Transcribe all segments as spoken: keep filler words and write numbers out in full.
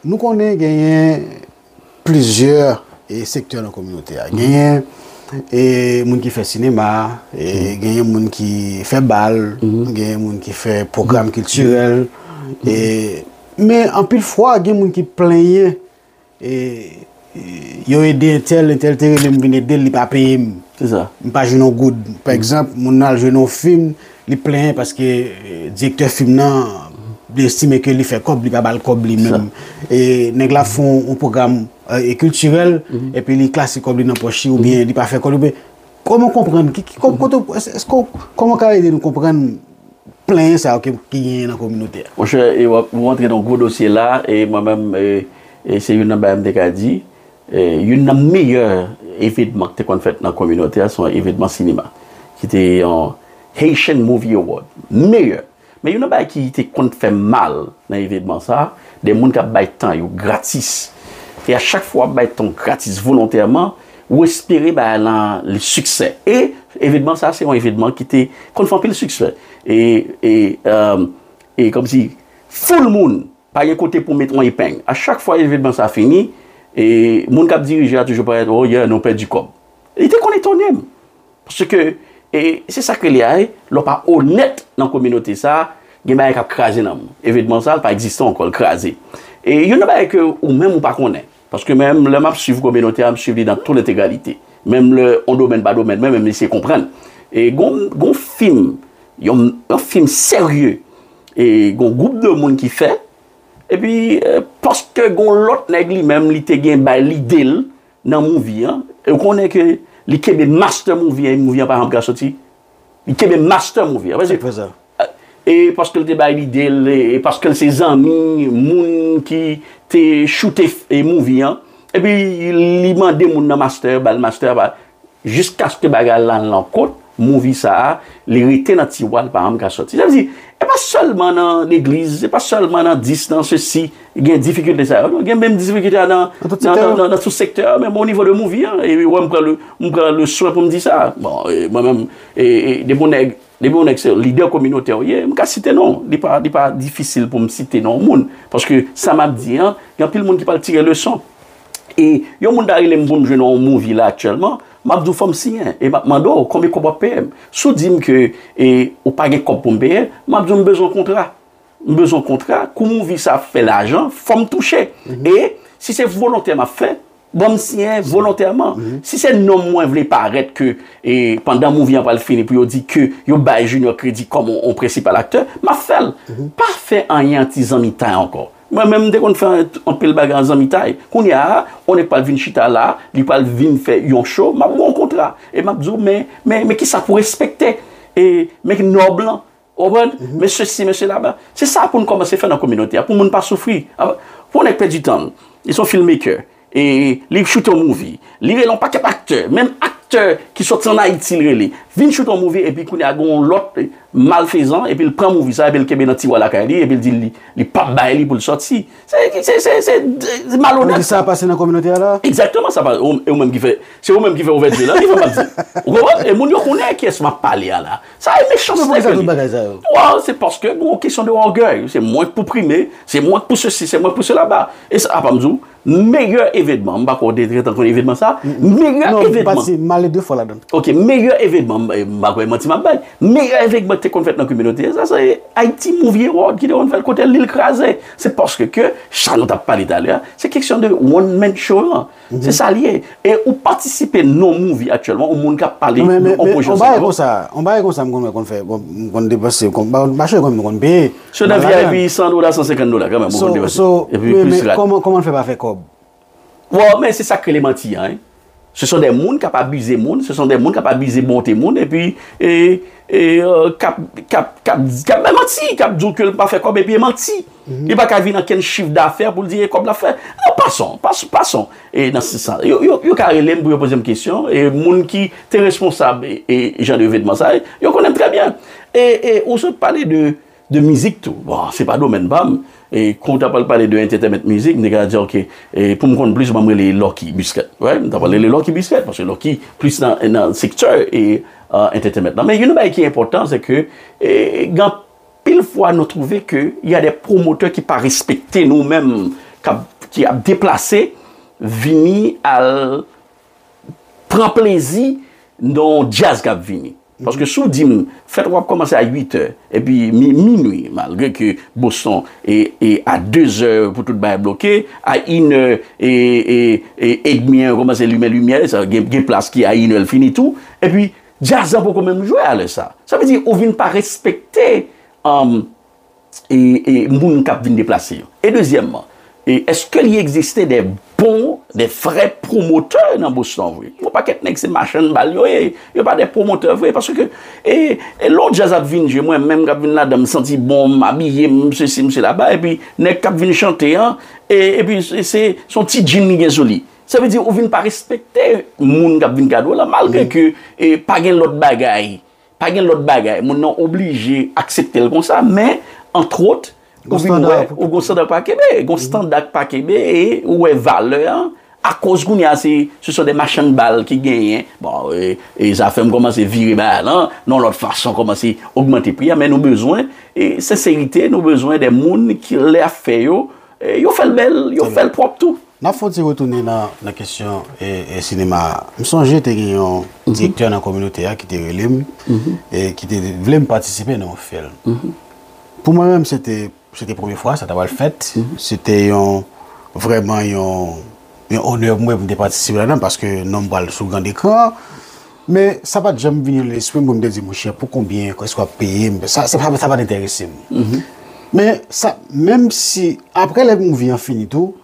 Nou konnen genyen plizyè e, sektè nan kominote a. Genyen e, moun ki fè sinema, e, genyen moun ki fè bal, genyen moun ki fè pwogram kiltirèl. E, men anpil fwa, gen moun ki plenyen e, e, yo ede entèl, entèl te rele m vin ede l, li pa peye m. Se sa. M pa jwenn yon goud. Pa egzanp, moun nan al jwe nan yon fim, li plenyen paske e, direktè fim nan li estime ke li fè kòb, li pa ba l kòb li menm. E nèg la fè yon, yon pwogram e, e kiltirèl, epi li klase kòb li nan pòch li, oubyen li pa fè kòb li, oubyen kòman w konprann? Ki, ki, kò- kote w- èske, èske w- kòman w ka ede nou konprann plenyen sa yo ki, ki genyen nan kominote a? Monchè, e w ap- w antre nan gwo dosye la, e mwen menm, e, e se youn nan bagay m te ka di, e, youn nan meyè evenman ki te konn fèt nan kominote a, se yon evenman sinema, ki te yon Haitian Movie Award. Meyè. Men youn nan bagay ki te konn fè mal nan evenman sa, de moun k ap bay tan yo gratis. E a chak fwa w ap bay tan w gratis volontèman, ou espere bagay lan li siksè. E evenman sa se yon evenman ki te konn fè anpil siksè. E, e, e kòmsi foul moun, pa gen kote pou met yon epeng. A chak fwa evenman sa fini, e moun k ap dirije a toujou parèt, oh yeah, nou pèdi kòb. Li te konn etone m. Paske, e, se sa k rele a, e, lè w pa onèt nan kominote sa, gen bagay k ap kraze nan m. Evenman sa, l pa egziste ankò, l kraze. E youn nan bagay ke ou menm ou pa konnen. Paske menm lè m ap swiv kominote a, m swiv li nan tout lentegralite. Menm lè yon domèn pa domèn, mwen menm eseye konprann. E gon, gon fim, yon, yon fim serye, e gon gwoup de moun ki fè, epi, e, paske gon lòt nèg li menm, li te gen bay lide l, nan movie an, e ou konnen ke li kenbe master movie an, e movie an pa janm ka soti. Li kenbe master movie an. Sa k fè sa? E paske l te bay lide l, e paske l se zanmi moun ki te choute e movie an, epi li mande moun nan master, ba l master, ba, jiskaske bagay la al nan kot, movie sa a, li rete nan tiwa, li pa janm ka soti. Sa vle di, e pa sèlman nan legliz, e pa sèlman nan dis, nan sesi, gen difikilte sa yo. Non, gen menm difikilte a nan, nan, nan, nan, nan tout sektè, menm o nivo de movie an. E wè, m pran le, m pran le swen pou m di sa. Bon, e, mwen menm, e, e, depi yon nèg, depi yon nèg se lidè kominotè w ye, m ka site non. Li pa, li pa difisil pou m site non moun. Paske sa m ap di an, gen anpil moun ki pral tire leson. E yon moun ta rele m pou m jwe nan yon movie la aktyèlman, m ap di w fò m siyen. E m ap mande w konbyen kòb w ap peye m. Si w di m ke, e, ou pa gen kòb pou m peye, m ap di w m bezwen kontra. M bezwen kontra. Kou movie sa ap fè lajan, fò m touche. E si se volontè m ap fè, ban m siyen volontèman. Si se non mwen vle parèt ke, e, pandan movie an pral fini pou yo di ke yo bay Junior kredi kòm yon, yon prensipal aktè, m ap fè l. Pa fè anyen an ti zanmitay ankò. Mwen menm, m te konn fè anpil bagay an zanmitay. Kounye a, yon nèg pral vin chita la, li pral vin fè yon show, m ap ba w yon kontra. E m ap di w, men, men, men kisa pou respekte? E, men ki nòb lan. Ou konprann? Men sesi, men sela. Se sa pou n kòmanse fè nan kominote a, pou moun pa soufri. Pou yon nèg pèdi tan l, li se yon filmmaker. E li choute yon movie. Li rele yon pakèt aktè. Menm aktè ki soti ann Ayiti, li rele. Vin choute yon movie, epi kounye a, gen yon lòt malfezan, epi l pran movie sa, epi l kenbe nan tiwa lakay li, epi l di li, li p ap bay li pou l sòti. Se, se, se, se, se malonèt. Ou di sa pase nan kominote a la? Egzakteman, sa pa, ou, e ou menm ki fè, se ou menm ki fè ouvèti la, ki fè m ap di. Ou konprann? E moun yo konnen kiyès m ap pale a la. Sa e mechanste ke li. Poukisa tout bagay sa yo? Wa, se paske gen yon kesyon de ògèy. Se mwen k pou prime, se mwen k pou sesi, se mwen k pou sela ba. E sa, apa m di w, meyè evenman, m pa kwè w te gentan konn evenman sa, meyè evenman. Non, m pati, m ale de fwa ladan l. Ok, meyè evenman, m, m pa kwè manti m ap bay. Meyè evenman ki te konn fèt nan kominote a, sa se Haiti Movie Award ki te konn fèt kote Lil Kraze. Se paske ke, sa nou t ap pale talè a, se kesyon de one man show lan. Se sa l ye. E ou patisipe nan yon movie aktyèlman, yon moun k ap pale de yon pwojè sa yo. Men, men, men, yon bagay konsa, yon bagay konsa m konn wè konn fè, bon, m konn depanse, m pa, m pa chè konbyen m konn peye. Se nan V I P san dola, san senkant dola kanmenm, ou konn depanse. So, so, epi men, plis men, rad. Kòman, kòman l fè pa fè kòb? Bon, men se sa k rele manti an, wi. Ce sont des moun k ap abize moun, ce sont des moun k ap abize bonte moun, epi, e, e, euh, k ap, k ap, k ap, k ap bay manti, k ap di w ke l pa fè kòb, epi e manti. Li pa ka vin ankenn chif dafè pou l di e kòb l ap fè. Non, pason, pas-, pason. E nan sans sa, yo, yo, yo ka rele m pou yo poze m kesyon. E moun ki te responsab e, e jan de evenman sa, yo konnen m trè byen. E, e ou sot pale de, de mizik tou. Bon, se pa domèn pa m. E kou w ta pral pale de entertainment mizik, m te ka di, ok, e pou m konn plis, ban m rele Lucky Biscuit. Wi, m ta pral rele Lucky Biscuit, paske Lucky plis nan, nan sektè e, euh, entertainment lan. Men youn nan bagay ki enpòtan, se ke, e, gen anpil fwa nou twouve ke y a des promoteurs ki pa respekte nou menm k ap ki ap deplase, vini al pran plezi nan yon djaz k ap vini. Paske si w di m, fèt w ap kòmanse a uit è, epi mi, minui, malgre ke Boston e, e a de zè pou tout bagay bloke, a inè e, e, e, edmi an yo kòmanse limen limyè, sa gen, gen plas ki a inè l fini tou, epi djaz lan poko menm jwe a lè sa. Sa vle di ou vin pa respekte, um, e, e moun k ap vin deplase yo. E dezyèmman, e èske li egziste de bon, de vrè pwomotè nan Boston vre? Yon pakèt nèg se machann bal yo ye, yo pa de pwomotè vre, paske e, e lè yon djaz ap vin jwe, mwen menm k ap vin ladan, m santi bon, m abiye, m sesi, m sela, epi nèg k ap vin chante an, e, epi se, se, se yon ti djin li gen sou li. Sa vle di ou vin pa respekte moun k ap vin gade w la, malgre ke e, pa gen lòt bagay. Pa gen lòt bagay. Moun nan oblije aksepte l konsa, men, antwòt, ou vin wè, ou gon standa pa kenbe, gon standa k pa kenbe, e ou wè valè an, akoz kounye a se, se son de machann bal ki genyen. Bon, e, e zafè m kòmanse vire bagay lan, nan lòt fason, kòmanse ogmante pri a, men nou bezwen, e, senserite, nou bezwen de moun ki lè ap fè yo, e, yo fè l bèl, yo fè l pwòp tou. N ap fè yon ti retounen nan, nan kesyon e, e sinema a. M sonje te gen yon direktè nan kominote a ki te rele m, e ki te vle m patisipe nan yon fèl. Pou mwen menm, se te, se te premye fwa sa ta pral fèt. Se te yon, vrèman yon, yon onè pou mwen pou m te patisipe ladan, paske non m pral sou gran ekran. Men sa pa t janm vini nan lespri m pou m te di, monchè, pou konbyen, èske w ap peye m? Sa, sa, sa pa t enterese m. Men sa, menm si, apre lè movie an fini tou,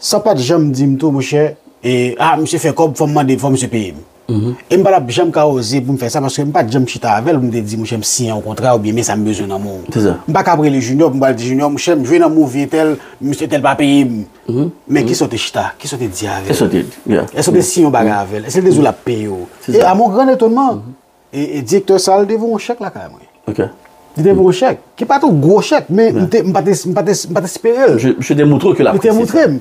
sa pa t janm di m tou, monchè, e, a, misye fè kòb, fò m mande, fò misye peye m. E m pa t ap janm ka oze pou m fè sa, paske m pa t janm chita avè l pou m te di, monchè, m siyen yon kontra oubyen men sa m bezwen nan men w. M pa ka ap rele Junior pou m pral di, Junior, monchè, m jwe nan movie entèl, misye entèl pa peye m. Men kisa w te chita? Kisa w te di avè l? Èske w te siyen yon bagay avè l? Èske l te di w l ap peye w? E a mon grand etonman, e, e direktè sa a, li te voye yon chèk lakay mwen. Li te voye yon chèk, ki pa t yon gwo chèk, men m te, m pa te, m pa te, m pa t espere l. Li te montre m.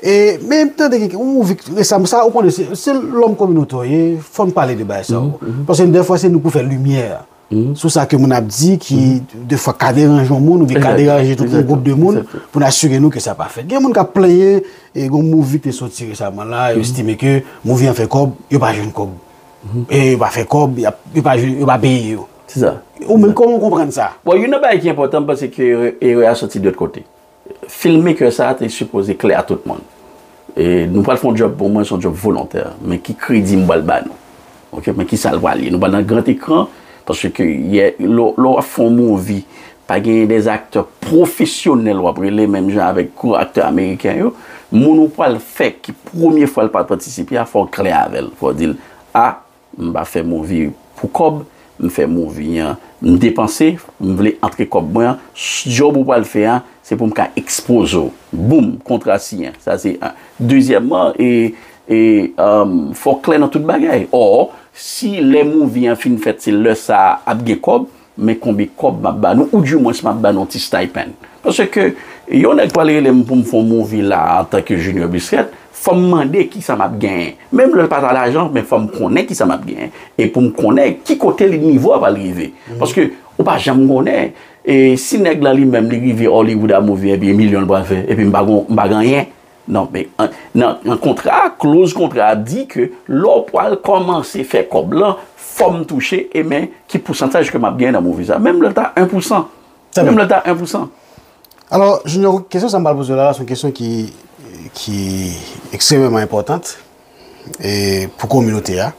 E, men m tande gen yon movie resaman sa, ou konnen, se, se lòm kominote w ye, fò n pale de bagay sa yo. Paske dèfwa, se nou pou fè limyè sou sa ke moun ap di ki, dèfwa, ka deranje yon moun, oubyen ka deranje tout yon gwoup de moun, pou n asire nou ke sa pa fèt. Gen moun k ap plenyen, e, gen yon movie ki te soti resaman la, yo estime ke movie an fè kòb, yo pa jwenn kòb. E yo pa fè kòb, y ap, yo pa jwe, yo pa peye yo. Se sa. Ou menm, kòman w konprann sa? Bon, youn nan bagay ki enpòtan, m panse ke erè, erè a soti de lòt kote. Filmmaker sa a te sipoze klè a tout moun. E nou pral fè yon djòb, pou mwen, se yon djòb volontè, men ki kredi m pral ba nou? Ok, men kisa l pral ye? Nou pral nan gran ekran, paske yè, lè, lè w ap fè yon movie, pa genyen de aktè pwofesyonèl w ap rele, menm jan avèk gwo aktè ameriken yo. Moun ou pral fè ki premye fwa l pral patisipe a, fò w klè avè l. Fò w di l, a, m pa fè movie pou kòb, m fè movie an, m depanse, m vle antre kòb mwen an, djòb ou pral fè a, se pou m ka ekspoze w. Boum, kontra siyen. Sa se youn. Dezyèmman, e, e, um, fò w klè nan tout bagay. Ò, si lè movie an fin fèt, se lè sa a ap gen kòb, men konbyen kòb m ap ba nou, oudimwens m ap ba nou yon ti stipend. Paske yon nèg pral rele m pou m fè yon movie la antanke Junior Bisreth, fò m mande kisa m ap genyen. Menm lè l pa ta lajan, men fò m konnen kisa m ap genyen. E pou m konnen ki kote li, nivo a pral rive. Paske ou pa janm konnen, e si nèg la li menm li rive Hollywood a movie, epi milyon l pral fè, epi m pa gon, m pa gen anyen. Non, men an, nan, nan kontra a, kloz kontra a di ke lè w pral kòmanse fè kòb lan, fò m touche, e men ki pousantaj ke m ap genyen nan movie sa. Menm lè l ta en pou san. Menm lè l ta en pou san. Alò, Junior, kesyon sa m pral poze w la, se yon kesyon ki, ki ekstrèmeman enpòtan, e, pou kominote a.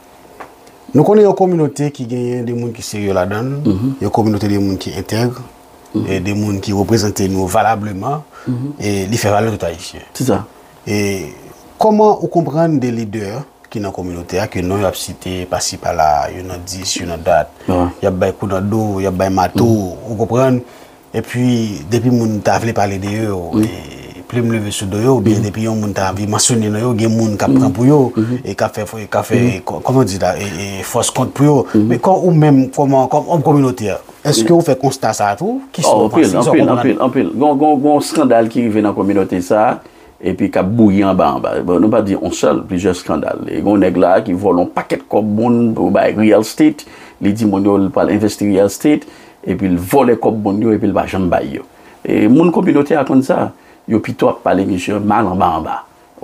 Nou konnen yon kominote ki genyen de moun ki serye ladan l, yon kominote de moun ki entèg, e de moun ki reprezante nou valableman, e li fè valè tout Ayisyen. Se sa. E kòman ou konprann de lidè ki nan kominote a, ke non yo ap site pasi pala, yo nan dis, yo nan dat, y ap bay kou nan do, y ap bay mato, ou konprann? Epi, depi moun ta vle pale de yo, e, plim leve sou do yo, oubyen depi yon moun ta anvi mansyone non yo, gen moun k ap pran pou yo, e k ap fè, k ap fè, kò-, kòman di la, e, e fòs kont pou yo. Men kò-, ou menm, kòman, kòm òm kominote a, èske ou fè konsta sa a tou? Kisa ou panse? Kisa ou konprann? Anpil, anpil, anpil. Gon, gon, gon skandal ki rive nan kominote sa a, epi k ap bouyi anba, anba. Bon, nou pa di yon sèl, plizyè skandal. E gon nèg la ki vòlè yon pakèt kòb moun pou bay real estate. Li di moun yo l pral envesti real estate, epi l vòlè kòb moun yo, epi l pa janm bay yo. E moun kominote a konn sa. Yo pito ap pale misye mal anba anba,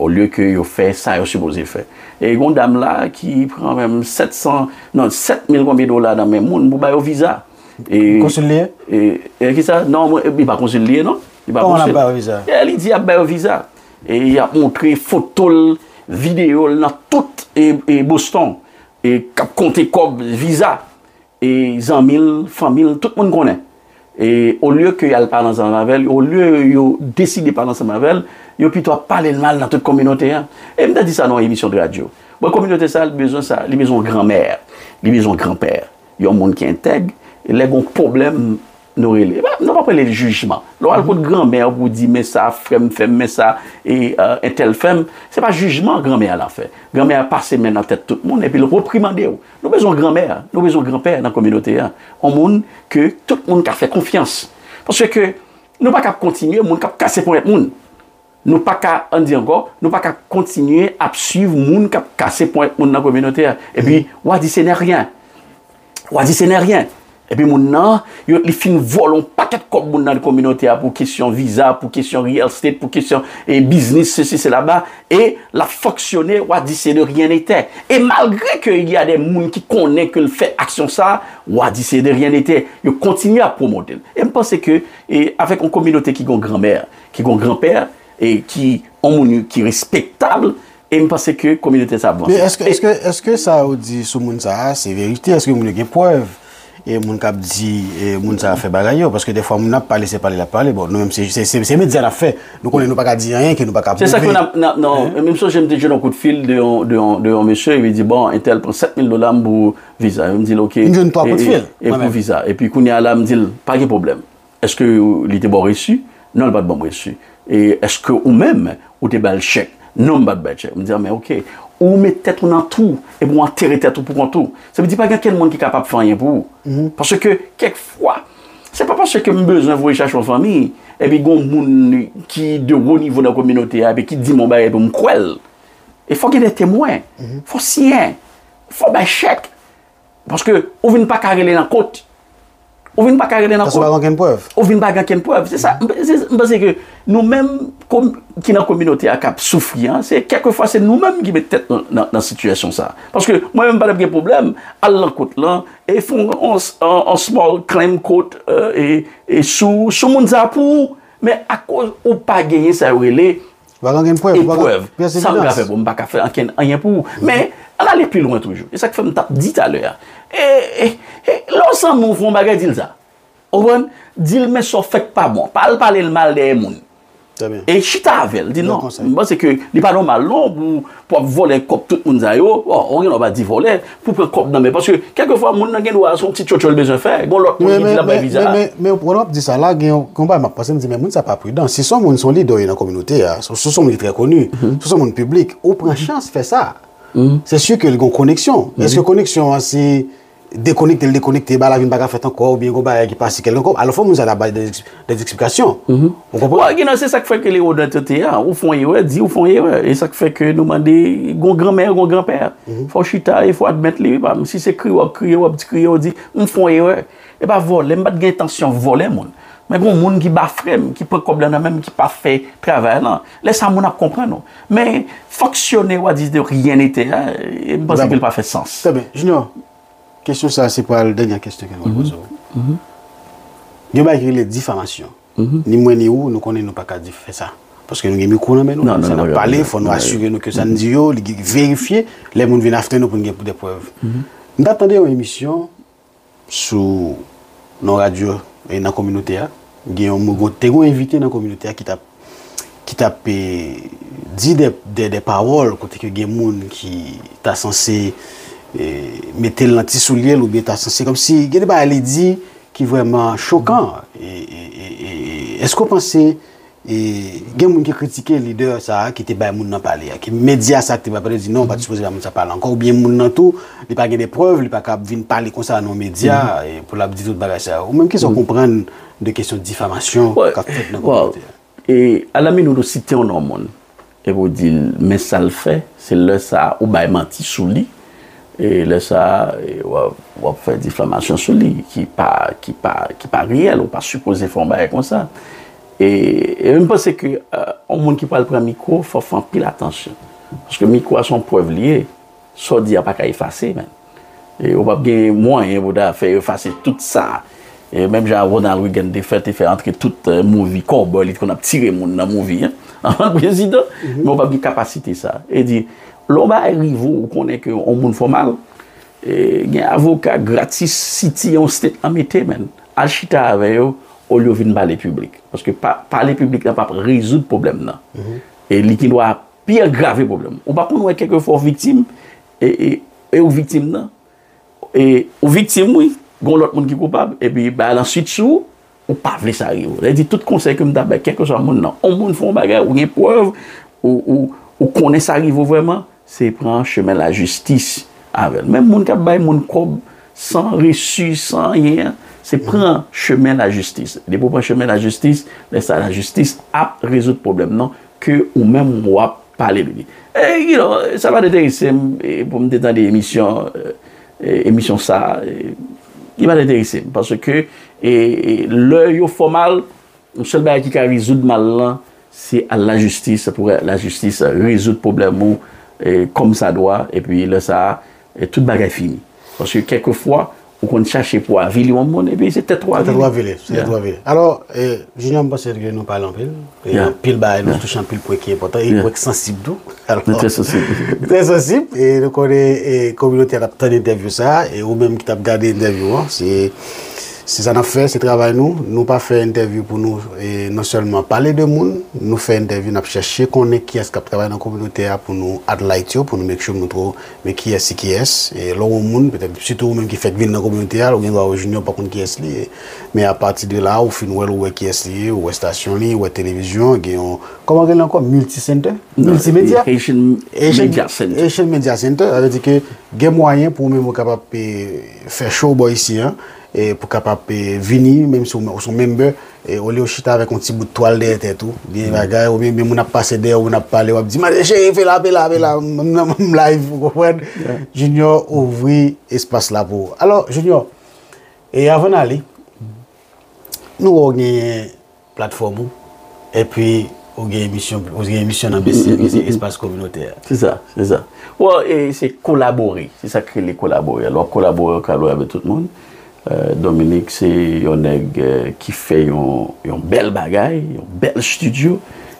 olye ke yo fè sa yo sipoze fè. E gon dam la ki pran menm sèt san, non, sèt mil konbyen dola nan men moun pou ba yo viza. E, Konsil li ye? E, e kisa? Non, mwen, li pa konsil li ye, non. Li pa Kòman l ap konsil. Ba yo viza? E li di ap ba yo viza. E y ap montre foto l, videyo l nan tout e, e Boston. E k ap konte kòb viza. E zanmi l, fanmi l, tout moun konnen. E olye ke y al pale ansanm avè l, olye yo deside pale ansanm avè l, yo pito ap pale l mal nan tout kominote a. E m te di sa nan yon emisyon de radyo. Bon, kominote sa, li bezwen sa, li bezwen yon granmè, li bezwen yon granpè, yon moun ki entèg, e lè gon pwoblèm, nou rele. E pa, nou p ap rele l jijman. Lè w al kot granmè pou w di, men sa frè m fè m, men sa e, e, entèl fè m, se pa jijman granmè a l ap fè. Granmè a pase men nan tèt tout moun, epi l reprimande w. Nou bezwen granmè, nou bezwen granpè nan kominote a. Yon moun ke tout moun ka fè konfyans. Paske nou pa ka ap kontinye moun k ap kase ponyèt moun. Nou pa ka, ann di ankò, nou pa ka kontinye ap swiv moun k ap kase ponyèt moun nan kominote a. Epi, w a di se ne rien. W a di se ne rien. Epi moun nan, yo, li fin vòlè yon pakèt kòb moun nan kominote a pou kesyon viza, pou kesyon real estate, pou kesyon e biznis, sesi, sela ba. E l ap fonksyone, w a di se de rien n'était. E malgre ke y a de moun ki konnen ke l fè aksyon sa, w a di se de rien n'était. Yo kontinye ap pwomote l. E m panse ke, e, avèk yon kominote ki gon granmè, ki gon granpè, e ki yon moun ki respektab, e m panse ke kominote sa ap vanse. Men èske, èske, èske sa ou di sou moun sa a, se verite? Èske moun yo gen prèv? E moun k ap di, e moun sa a fè bagay yo? Paske defwa moun ap pale, se pale l ap pale. Bon, nou menm, se, se, se, se medya n ap fè. Nou konnen nou pa ka di anyen ke nou pa ka pwouve. Se sa ke n ap, n ap, non, men m sonje m te jwenn yon kout fil de yon, de yon, de yon mesye, li di, bon, entèl pran sèt mil dola m pou viza. M di l, oke. M jwenn twa kout fil, e, e pou viza. Epi kounye a la, m di l, pa gen pwoblèm. Èske li te ba w resi? Non, li pa t ban m resi. E èske ou menm, ou te ba l chèk? Non, m pa t bay chèk. M di, a, men oke. Ou met tèt ou nan twou, epi w antere tèt ou pou kont ou. Sa vle di pa gen kenn moun ki kapab fè anyen pou ou. Paske, kèk fwa, se pa paske m bezwen voye chache yon fanmi, epi gon moun ki de wo nivo nan kominote a, epi ki di m yon bagay pou m kwè l. E fò gen de temwen. Fò siyen. Fò bay chèk. Paske ou vin pa ka rele nan kont. Ou vin pa ka rele nan kont. Paske ou pa gen okenn prèv. Ou vin pa gen okenn prèv. Se sa, m, se, m panse ke nou menm kom, ki nan kominote a k ap soufri an, se kèlkefwa se nou menm ki met tèt nou nan, nan sitiyasyon sa. Paske mwen menm pa t ap gen pwoblèm al nan kont lan e fè yon, yon, yon small claim court, e, e sou, sou moun sa pou ou, men akoz ou pa genyen sa yo rele Ou pa gen prèv, ou pa gen pyès evidans. Sa m ka fè pou m pa ka fè ankenn anyen pou ou. Men, ann ale pi lwen toujou. E sa k fè m t ap di talè a. E, e, e, lè w zanmi w fè yon bagay, di l sa. Ou konprann? Di l men sa w fè k pa bon. Pa al pale l mal dèyè moun. E chita avè l, di non. M panse ke li pa nòmal non pou pou ap vòlè kòb tout moun sa yo, o, ou gen dwa pa di vòlè, pou pran kòb nan men. Paske, kèlkefwa, moun nan gen dwa se yon ti tchotcho l bezwen fè, gon lòt moun ki di l ap bay viza. Men, men, men, men, pandan w ap di sa la, gen yon, gen yon bagay m ap panse, m di, men moun sa pa pridan. Si se yon moun, se yon lidè w ye nan kominote a, si, si se yon moun ki trè koni, si se yon moun piblik, ou pran chans fè sa. Se si ke l gen yon koneksyon. Men èske koneksyon an se dekonekte l dekonekte, bagay la vin pa ka fèt ankò, oubyen gon bagay ki pase kèlkonk, alò fò moun sa ta bay de, de eksplikasyon. Ou konprann? Bon, Gina, se sa k fè ke le onètete a, ou fè yon erè, di ou fè yon erè. E sa k fè ke nou mande, gon granmè, gon granpè. Fò w chita e fò w admèt li, wi, pa, si se kriye w ap kriye, w ap di kriye, w di, m fè yon erè. E pa vòlè, m pa t gen entansyon vòlè moun. Men gon moun ki ba frè m, ki pran kòb la nan men m, ki pa fè travay lan. Lè sa moun ap konprann ou. Men fonksyone, w a di de rien n'était a, e m panse ke l pa fè sans. Trè byen. Junior, kesyon sa a se pral dènye kesyon ke nou pral poze w. Gen yon bagay ki rele difamasyon. Ni mwen ni ou, nou konnen nou pa ka di fè sa. Paske nou gen mikwo nan men nou, sa n ap pale, fò nou asire nou ke sa n di yo, li verifye, lè moun vin afte nou pou n gen de prèv. M t ap tande yon emisyon sou, nan radyo, e nan kominote a, gen yon moun, te gen yon envite nan kominote a ki t ap ki t ap, e, di de, de, de pawòl kote ke gen moun ki ta sanse, e, mete l nan ti soulye l oubyen ta sanse kòmsi gen de bagay li di ki vrèman chokan. E, e, e, e, e, èske w panse, e, gen moun ki kritike lidè sa a ki te bay moun nan pale a, ki medya sa a ki te bay pale di non, ou pa t sipoze bay moun sa pale ankò, oubyen moun nan tou, li pa gen de prèv, li pa ka vin pale konsa nan yon medya, e, pou l ap di tout bagay sa yo. Ou menm, kisa w konprann de kesyon difamasyon k ap fèt nan kominote a? E, alamina, ou site yon non moun, epi w di l, men sa l fè, se lè sa a ou bay manti sou li, e lè sa a, e, w ap, w ap fè difamasyon sou li, ki pa, ki pa, ki pa reyèl, ou pa sipoze fè yon bagay konsa. E, e m panse ke, euh, yon moun ki pral pran mikwo, fò w fè anpil atansyon. Paske mikwo a se yon prèv li ye. Sa w di a pa ka efase, menm. E ou p ap gen mwayen pou ta fè efase tout sa. E menm jan Ronald Reagan te fè, te fè antre tout, euh, movie cowboy, li te konn ap tire moun nan movie, an, antank prezidan, men ou p ap gen kapasite sa. E di, lè yon bagay rive w, ou konnen ke yon moun fè w mal, e, gen avoka gratis, city yon state an mete, menm. Al chita avè yo, olye w vin pale piblik. Paske pa, pale piblik la p ap rezoud pwoblèm nan. E li gendwa pi agrave pwoblèm. Ou pa konn wè kèlkefwa w viktim, e, e, e ou viktim nan, e ou viktim, wi, gen yon lòt moun ki koupab, epi bagay lan swit sou ou, ou pa vle sa rive w. Sa vle di, tout konsèy ke m ta bay, kèlkeswa moun nan, yon moun fè yon bagay, ou gen prèv, ou, ou, ou konnen sa rive w vrèman, se pran chemen lajistis avè l. Menm moun k ap bay moun kòb san resi, san anyen an, se pran chemen lajistis. Depi w pran chemen lajistis, lè sa a lajistis ap rezoud pwoblèm nan ke ou menm w ap pale de li. E, you know, sa pa t enterese m, e, pou m te tande emisyon, e, e, emisyon sa a, e, li pa t enterese m, paske, e, e, lè yo fè w mal, yon sèl bagay ki ka rezoud mal lan, se al lajistis, pou lajistis rezoud pwoblèm ou, e, kòmsadwa, epi lè sa a, e, tout bagay fini. Paske kèlkefwa, ou konn chache pou avili yon moun, epi se tèt ou avili. Se tèt ou avili, se tèt ou avili. Alò, e, Junior, m panse ke nou pale anpil. E anpil bagay, nou touche anpil pwen ki enpòtan, e pwen ki sansib tou. Alò, nou trè sansib. Trè sansib, e nou konnen, e, kominote a t ap tann entèvyou sa a, e ou menm ki t ap gade entèvyou an, se, se sa n ap fè, se travay nou. Nou pa fè entèvyou pou nou, e, non sèlman pale de moun, nou fè entèvyou, n ap chèche konnen kiyès k ap travay nan kominote a pou nou highlight yo, pou nou make sure nou montre w men kiyès se kiyès. E lè w wè yon moun, petèt, sitou ou menm ki fèk vin nan kominote a, ou gen dwa wè Junior pa konn kiyès li ye. Men apati de la, ou fin wè l, ou wè kiyès li ye, ou wè estasyon li, ou wè televizyon, gen yon, kòman rele ankò? Multicenter? Non, multimedia? Haitian Media Center. Haitian Media Center, sa vle di ke gen mwayen pou ou menm ou kapab, e, fè show bò isi an, e pou kapab, e, vini, menm si ou, ou se yon member, e olye w chita avèk yon ti bout twal dèyè tèt ou, gen bagay, oubyen, oubyen moun ap pase dèyè w, moun ap pale, w ap di, "Mande cheri, pe la, pe la, pe la, m, m, m live," ou konprann? Junior ouvri espas la pou ou. Alò, Junior, e avan n ale, nou wè w genyen platfòm ou, epi ou gen emisyon, ou gen emisyon nan B C N ki se Espas Kominotè a. Se sa, se sa. Bon, e se kolabore, se sa k rele kolabore. Lè w ap kolabore, w kolabore avèk tout moun. Euh, Dominique se yon nèg, euh, ki fè yon, yon bèl bagay, yon bèl estidyo.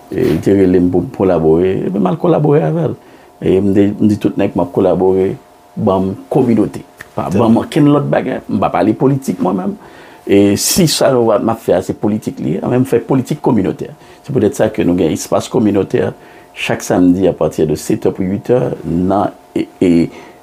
E li te rele m pou m kolabore, epi m al kolabore avè l. E m di, m di tout nèg m ap kolabore, ban m kominote. Pa ban m okenn lòt bagay, m pa pale politik mwen menm. E si sa yo m ap fè a se politik li ye, anben m fè politik kominotè. Se poutèt sa ke nou gen espas kominotè chak samdi apati de sèt è pou uit è nan, e, e,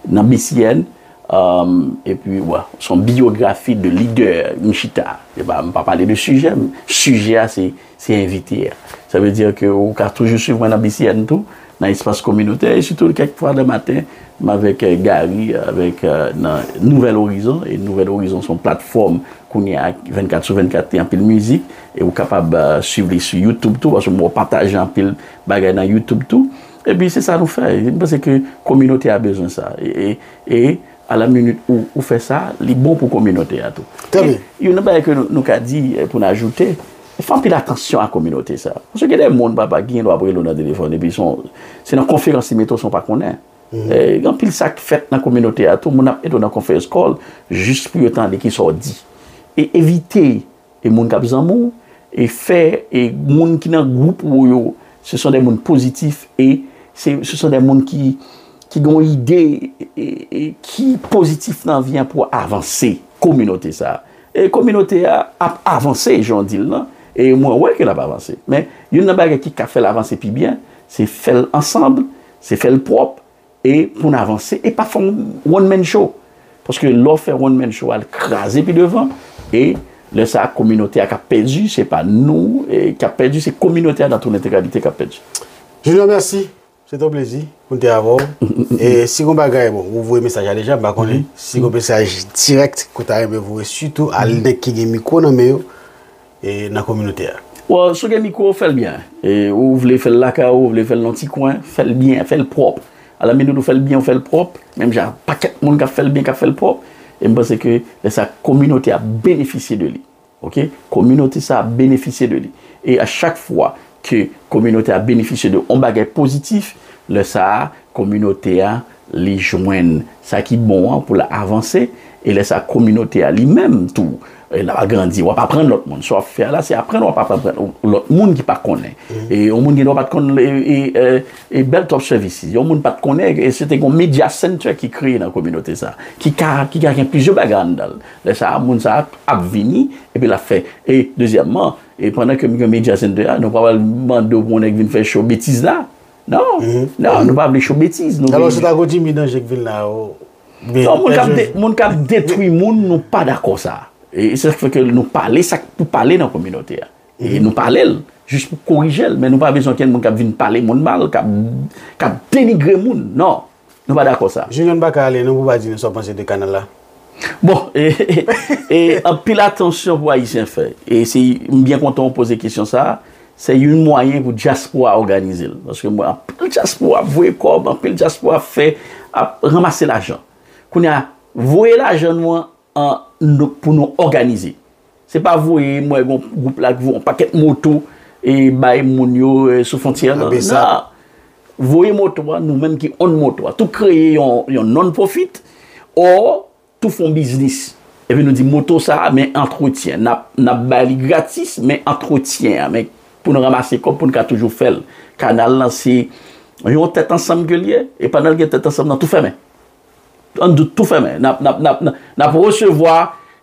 nan B C N. Um, epi, wè, se yon biyografi de lidè m chita. E pa, m pa pale de sijè, men sijè a se, se envite a. Sa vle di ke ou ka toujou swiv mwen nan B C N tou, nan espas kominotè, e sitou kèk fwa nan maten, m avèk, eh, Gary, avèk, eh, nan Nouvèl Orizon, e Nouvèl Orizon se yon platfòm kounye a vennkat sou vennkat, gen anpil mizik, e ou kapab, eh, swiv li sou YouTube tou, paske m wè w pataje anpil bagay nan YouTube tou. Epi se sa nou fè. M panse ke kominote a bezwen sa. E, e, e a la minit ou, ou fè sa, li bon pou kominote a tou. Trè byen. E youn nan bagay ke nou, nou ka di, eh, pou n ajoute, fè anpil atansyon a kominote sa. Paske gen de moun, papa, ki gen dwa ap rele w nan telefòn, epi se yon, se nan konferans li mete w san w pa konnen. Eh, gen anpil sa k fèt nan kominote a tou, moun ap mete w nan conference call, jis pou yo tande kisa w di. E evite e moun k ap zanmi w, e fè, e moun ki nan gwoup ou yo, se son de moun pozitif, e se, se son de moun ki, ki gen yon ide, e, e, ki pozitif nan vi an pou avanse kominote sa a. E kominote a ap avanse, jan w di l lan, e mwen wè ke l ap avanse. Men, youn nan bagay ki ka fè l avanse pi byen, se fè l ansanm, se fè l pwòp, e pou n avanse, e pa fè yon one man show. Paske lè w fè one man show, al kraze pi devan, e lè sa a, kominote a k ap pèdi, se pa nou, e, k ap pèdi, se kominote a nan tout entegralite k ap pèdi. Junior, mèsi. Se te yon plezi pou n te avè w. E si gon bagay, bon, ou voye mesaj la deja, m pa konnen. Si gon mesaj dirèk ke w ta renmen voye, sitou a nèg ki gen mikwo nan men yo, e nan kominote a. Bon, si w gen mikwo, fè l byen. E ou vle fè l lakay ou, ou vle fè l nan ti kwen, fè l byen, fè l pwòp. A la minit ou fè l byen, ou fè l pwòp, menm jan pakèt moun k ap fè l byen, k ap fè l pwòp, e m panse ke lè sa a, kominote a ap benefisye de li. Ok? Kominote sa a benefisye de li. E a chak fwa ke kominote a benefisye de yon bagay pozitif, lè sa a, kominote a, li jwenn sa ki bon an pou l avanse, e lè sa a, kominote a li menm tou, e l ap agrandi. W ap aprann lòt moun. Sa w ap fè a la, se aprann, w ap aprann lòt moun ki pa konnen. E yon moun gen dwa pa t konn e, e, e, e Belltop Services. Yon moun pa t konnen, e se te yon media center ki kreye nan kominote sa, ki ka, ki ka gen plizyè bagay anndan l. Lè sa a, moun sa a ap vini, epi l ap fè. E dezyèmman, e pandan ke m gen media center a, nou pa pral mande w pou yon nèg vin fè show betiz la. Non, non, nou pa vle show betiz. Nou Alò, vle se ta ko Jimmy Danje k vin la, ou, oubyen Non, moun k ap Pè de, Jezi. Moun k ap detwi moun, nou pa dakò sa. E se sa k fè ke nou pale sa k pou pale nan kominote a. E nou pale l, jis pou korije l, men nou pa bezwen kenn moun k ap vin pale moun mal, k ap, k ap denigre moun. Non, nou pa dakò sa. Junior, n pa ka ale non pou w pa di nou sa w panse de kanal la. Bon, e, e, e, anpil atansyon pou Ayisyen fè. E se, m byen kontan w poze kesyon sa a. Se youn mwayen pou dyaspora òganize l. Paske m wè anpil dyaspora ap voye kòb, anpil dyaspora ap fè, ap ranmase lajan. Kounye a, voye lajan nou an, an, nou, pou nou òganize. Se pa voye, m wè gon gwoup la ki voye yon pakèt moto e bay moun yo, e, sou fwontyè nan. Nan Besa. Voye moto a, nou menm ki own moto a. Tou kreye yon, yon non-profit, or, tou fè yon biznis. Epi nou di moto sa a, men antretyen. N ap, n ap bay li gratis, men antretyen an, men pou nou ranmase kòb, pou nou ka toujou fè l. Kanal lan se yon tèt ansanm ke l ye, e pandan l gen tèt ansanm nan, tou fèmen. Ann di w tou fèmen. N ap, n ap, n ap, n ap resevwa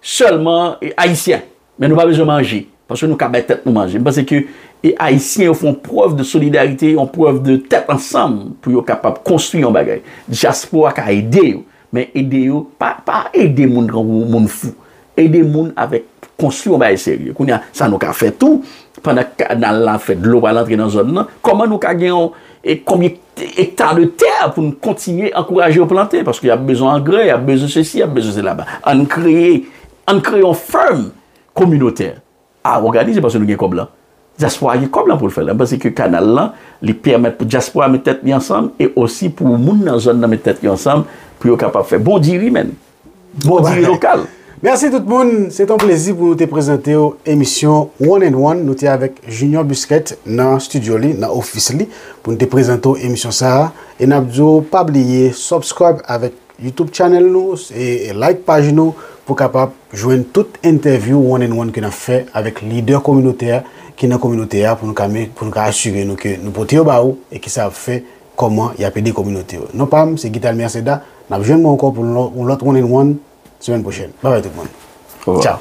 sèlman, e, Ayisyen. Men nou pa bezwen manje. Paske nou ka bay tèt nou manje. M panse ke, e, Ayisyen yo fè yon prèv de solidarite, yon prèv de tèt ansanm pou yo kapab konstwi yon bagay. Dyaspora ka ede yo. Men ede yo, pa, pa ede moun tankou moun fou. Ede moun avèk konstwi yon bagay serye. Kounye a, sa nou ka fè tou, pandan kanal la fè dlo pral antre nan zòn nan, kòman nou ka gen yon, e konbyen ekta de tè pou n kontinye ankouraje yo plante? Paske y ap bezwen angrè, y ap bezwen sesi, y ap bezwen sela. Ann kreye, ann kreye yon fèm kominotè a òganize paske nou gen kòb lan. Dyaspora gen kòb lan pou l fè l. M panse ke kanal lan, li pèmèt pou dyaspora met tèt li ansanm e osi pou moun nan zòn nan met tèt yo ansanm pou yo kapab fè bon diri, menn. Bon diri lokal. Mèsi tout moun. Se t on plezi pou nou te prezante w emisyon One and One. Nou te avèk Junior Busquet nan estidyo li, nan ofis li, pou nou te prezante w emisyon sa a. E n ap di w pa bliye subscribe avèk YouTube channel nou, e, e like paj nou pou kapab jwenn tout entèvyou one and one ke n ap fè avèk lidè kominotè ki nan kominote a pou nou ka, pou nou ka asire nou ke nou pote yo ba ou e ki sa ap fè kòman y ap ede kominote yo. Non pa m, se Guital Merceda. N ap jwenn mwen ankò pou yon lòt one and one semèn pwochèn. Babay tout moun. Tchaw.